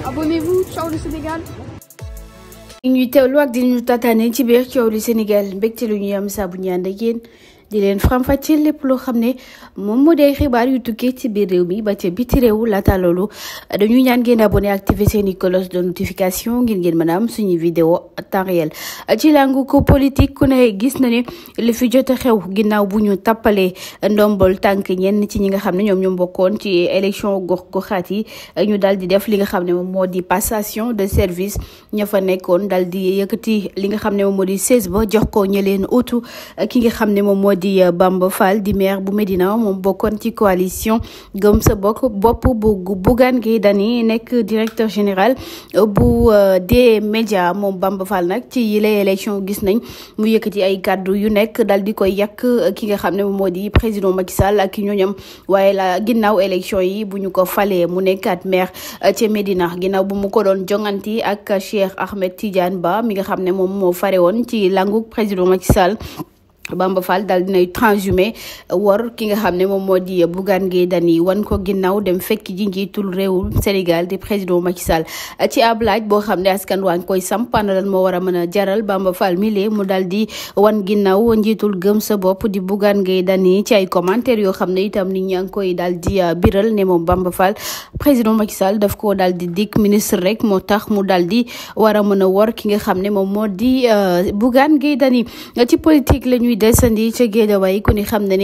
Abonnez-vous, ciao le Sénégal. ñuy teewlu ak di ñu tataane ci biir coow li Sénégal mbégte lu ñuy am saa bu ñu ànd ak yéen di leen faram-fàcceel lépp loo xam ne moom moo day xibaar yu tukkee ci biir réew mi ba ca biti réew laata loolu dañuy ñaan ngeen abonné activé seeni cloche de notification ngir ngeen mën a am suñuy vidéo temps réel. ci langu ko politique ku ne gis na ne li fi jot a xew ginnaaw bu ñu tappalee ndombol tànk ñenn ci ñi nga xam ne ñoom bokkoon ci élection gox-goxaat yi ñu daal di def li nga xam ne moom moo di passation de service ña fa nekkoon daal di yëkkati li nga xam ne moom moo di 16 ba jox ko ña leen utu ki nga xam ne moom moo di Bamba Fall di maire bu Médina moom bokkoon ci coalition Gëm sa bopp bu Bougane Gueye Dany nekk directeur général bu des médias moom Bamba Fall nag ci yile élection gis nañ mu yëkkati ay kàddu yu nekk dal di koy yàq ki nga xam ne moom moo di président Macky Sall ak ñooñam waaye la ginnaaw élection yi bu ñu ko falee mu nekkaat maire ca Médina ginnaaw bu mu ko doon jonganti ak Cheikh Ahmed Tidiane Ba mi nga xam ne moom moo fare woon ci langu président Macky Sall. Bamba Fall daal dinay transhumé war ki nga xam ne moom moo di Bougane Gueye Dany wan ko ginnaaw dem fekk ji njiitul réewum Sénégal di président Macky Sall ci ab laaj boo xam ne askan waa ngi koy sampana lan moo war a mën a jaral Bamba Fall mile mu daal di wan ginnaaw njiitul gëm sa bopp di Bougane Gueye Dany ci ay commentaires yoo xam ne itam nit ñaa ngi koy daal di biral ne moom Bamba Fall président Macky Sall daf ko daal di dikk ministre rek moo tax mu daal di war a mën a war ki nga xam ne moom moo di Bougane Gueye Dany ci politique la ñuy desandi ca Guédiawaye ku ni xam ne